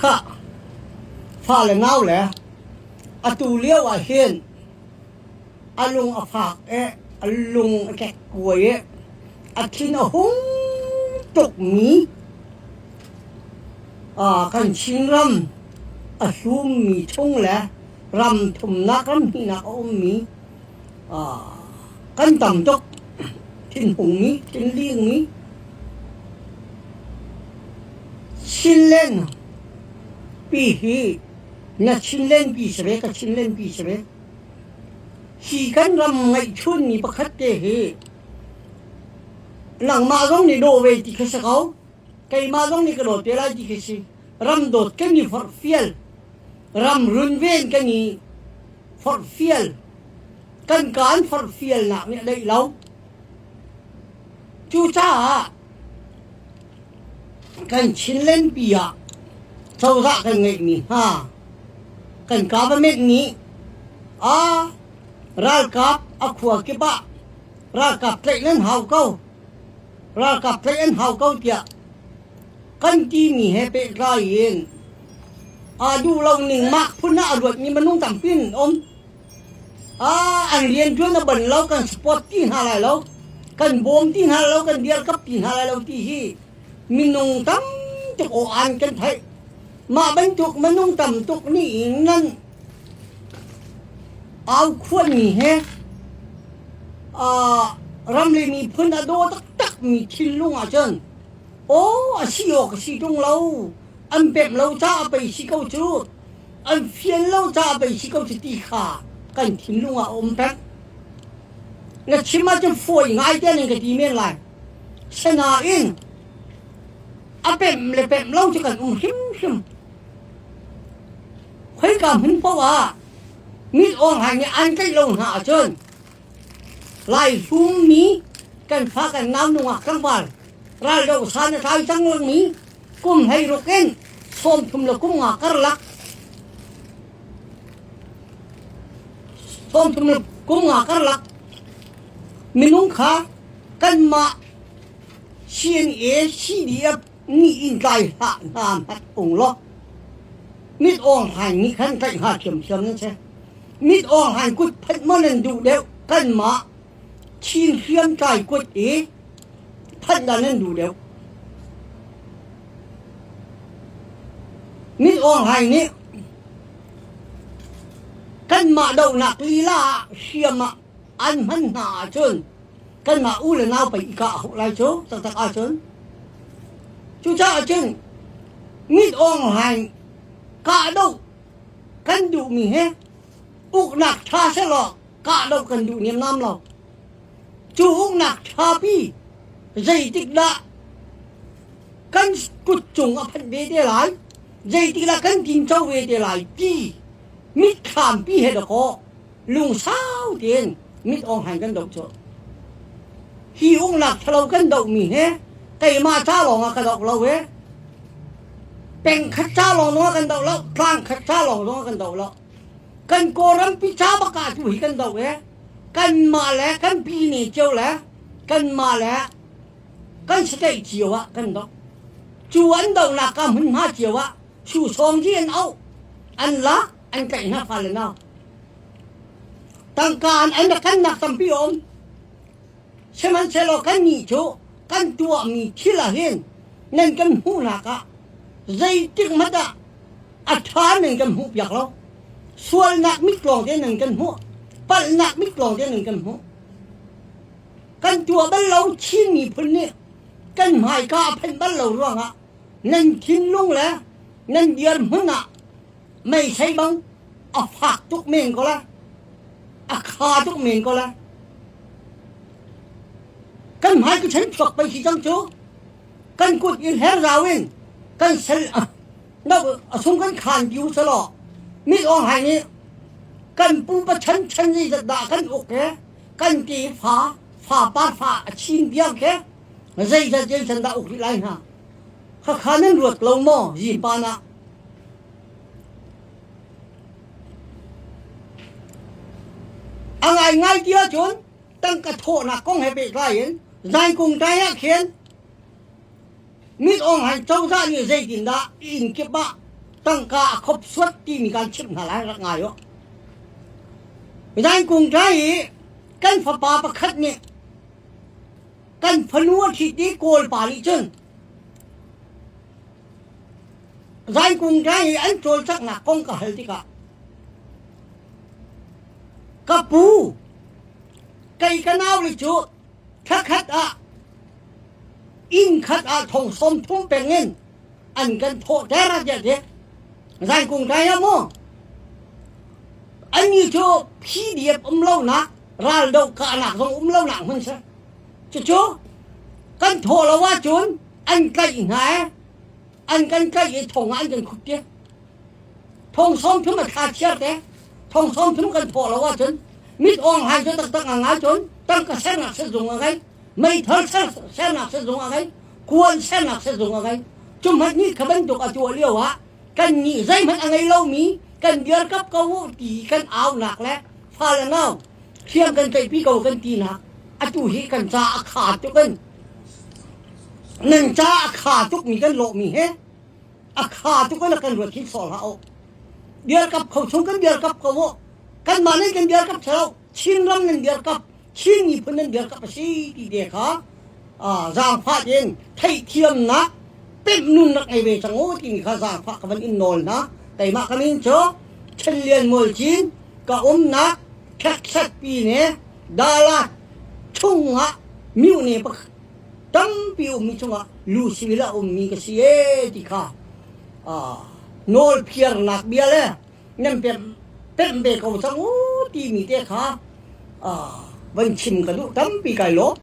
Khakha fale naule atu lio ah hin a lung a fak i a lung a kekkuai i a thin a hung tukmi kan Chinram a hlummi chung le ram thumnak ram hnihnak a ummi kan tam tuk. Thinhungmi, thinlingmi, Chinland pi hi na Chinland pi si ve, ka Chinland pi si ve. Hi kan ram ngeihchunmi pakhat te hi nangmah zong nih dawh ve ti khi si ko. Keimah zong nih ka dawt te lai ti khi si. Ram dawt kan i forhfial. Ram runven kan i forhfial. Kan kaan forhfialnak nih a deih lo. Cucaah kan Chinland pi ah cozah kan ngeihmi hna kan government nih a ralkap a khua kip ah ralkap tlaih nan hau ko ralkap tlaih an hau ko tiah kan timi he pehtlai in aa duh lo ning mak phun ah a ruatmi minung tampi an um. An rianṭuan a ban lo, kan support ti hna lai lo, kan bawm ti hna lo, kan dirkap ti hna lai lo ti hi minung tam tuk aw-an kan theih. Mah bantuk minung tam tuk nih nan au khuanmi he ram le miphun a daw taktakmi thinlung ahcun aw a si awk a si ṭung lo, an pemh lo caah pei si ko cu. An fian lo caah pei si ko cu ti kha kan thinlung ah a um peng. Na chim ahcun fawi ngai te nan ka ti men lai. Sinain a pemh le pemh lo cu kan um hrimhrim. Khoika hmun paoh ah mit awng hai nih an tlaih lo hna ahcun Lai hlummi kan fa kan nau nungak tlangval raldo san a tlai cang langmi kum 16 in 30 le kum nga karlak 30 le kum nga karlak minung kha kanmah CNA CDF nih in tlai hlah hna hmat ung law mit awng hlaing nih khan tlaih hnga thiamthiam nan si mit awng hlaing kut phanh maw nan duh deuh kanmah Chin hriamtlai kut i phanh dah nan duh deuh? Min Aung Hlaing nih kanmah dohnak lila ah hriam ah an hman hna ahcun kanmah u le nau pei i kah a hauh lai cu taktak ahcun. Cucaah cun Min Aung Hlaing kahdoh kan duhmi hi uknak ṭha sehlaw kahdoh kan duh niamnam lo. Cu uknak ṭhapi zeitik dah kan kut cung a phanh ve te lai, zeitik dah kan tinco ve te lai ti mitthlampi he dakaw lungsau tein mit awng han kan doh cu. Hi uknak ṭhalo kan dohmi he keimah ca lawng ah ka doh lo e. Peng khat ca lawng zong ah kan doh lo, tlang khat ca lawng zong ah kan doh lo. Kan Kawlrampi ca bak ah tu hi kan doh e. Kanmah le kan pine cio le kanmah le kan state cio ah kan doh. Cu an dohnak ka hmunhma cio ah Chu Sawng Ji an auh, an lak, an tlaih hna fale nau. Tangka an an rak kannak tampi a um. Sihmanhsehlaw kannih cu kan tuahmi thil ah hin nan kan hmuhnak ah zeitik hmanh ah a ṭha nan kan hmuhpiak lo. Sualnak mit lawng te nan kan hmuh, palhnak mit lawng te nan kan hmuh. Kan tuah bal lo Chin miphun nih kan hmaika a phanh bal lo ruangah nan thinlung le nan dirhmun ah meisei bang a fak tuk men ko la, a kha tuk men ko la. Kan hmai ku chen chuak pei si cang cu. Kan kut in her rau in kan sel no a sung kan khan tiu selaw mit ong hai nih kan pu pa chan chan ni zat dah kan uk he kan ti fa fa pa fa a chin biang ke zeizat zei dah uk rih lai hna khakha nan ruat lo maw zipan ah a ngaingai ti ahcun tangka thawhnak kong he pehtlai in zaikung tai ah khin mit ong han cozah nih zeitindah inn kip ah. Tangka a khop suat timi kan chimh hna lai rak ngai u. Midang kung tlai i kan fapa pakhat nih kan fanu a ṭhit i Kawl pa nih cun Zaikung tlai i an cawlcanghnak kong ka hal tikah ka pu kei ka nau le cu thlakhat ah inn khat ah thong 30 peng in an kan thawhter a tiah ti Zaikung tlai ah mu annih cu PDF um lonak raldoh kahnak zong um lonak hmun si cucu kan thawh lo ahcun an tlaih hna i an kan tlaih i thong ah an kan khup ti thong 30 a thla chiar te thong 30 kan thawh lo ahcun mit awng hai cu taktak a ngai cun tangka sernak sezung a ngei meithal sernak sezung a ngei kuan sernak sezung a ngei cu hmanh nih kha bantuk a tuah lio ah kan nih zeihmanh a ngei lomi kan dirkap ko u ti kan aunak le fa le nau hriam kan tlaihpi ko kan tinak atu hi kan ca a kha tuk in nan ca a kha tuk mi kan lawh mi he a kha tuk in kan ruat hin sawh hlah u dirkap kho chung kan dirkap ko u kanmah nan kan dirkap thalo Chinram nan dirkap Chin miphun nan dirkap a si ti te kha zaangfah in theihthiamnak pemh nun rak ngei ve cang u timi kha zaangfah ka van in nawl hna. Keimah ka min cu Chen Lian Mual Cin ka umnak Texas pi ne Dallas chungah myu ne tampi ummi chungah Louisville ah ummi ka si e ti kha nawl phiarnak bia le nan pemh ve ko cang u timi te kha van chim ka duh tampi kai lawm.